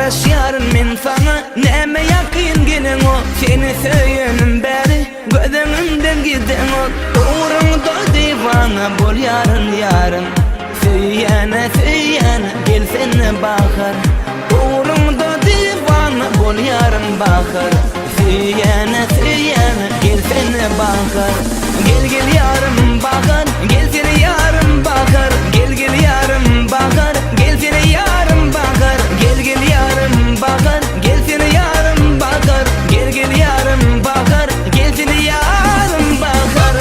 Garaşýaryn men saňa, näme ýakyn geleňok Seni söýenim bäri göz öňümden gideňok Ugruňda diwana bolýaryn ýarym Söýýäne söýýäne gelsene bahar Ugruňda diwana bolýaryn bahar Söýýäne söýýäne gelsene bahar Gel gel ýarym bahar Gelsene ýarym bahar Gel gel ýarym bahar Gelsene ýarym bahar Gel gel ýarym bahar Gelsene ýarym bahar Gel gel ýarym bahar Gelsene ýarym bahar.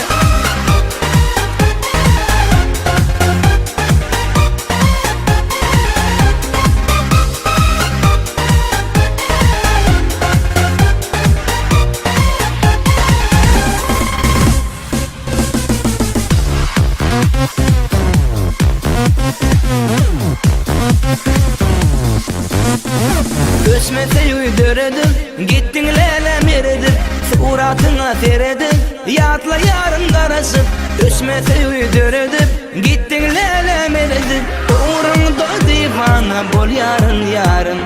Öçme söýgi döredip, gitdiň lälem eredip, Suratyňa seredip, ýatlaýaryn garaşyp. Öçme söýgi döredip, gitdiň lälem eredip, Ugruňda diwana bolýaryn ýarym.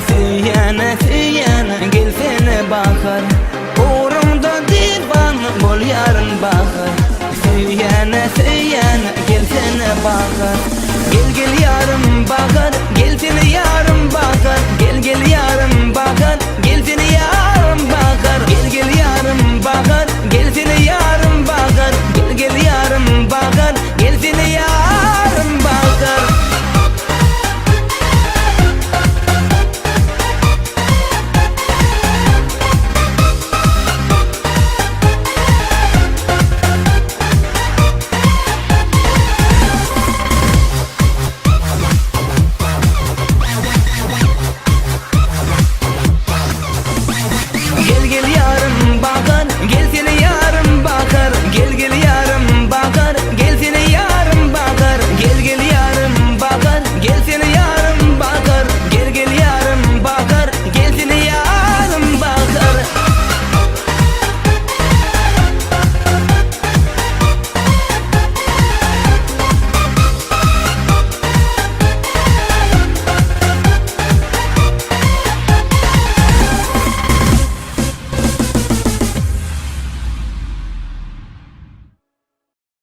Söýýäne söýýäne gelsene bahar. Ugruňda diwana bolýaryn bahar. Söýýäne söýýäne gelsene bahar. Gel gel ýarym.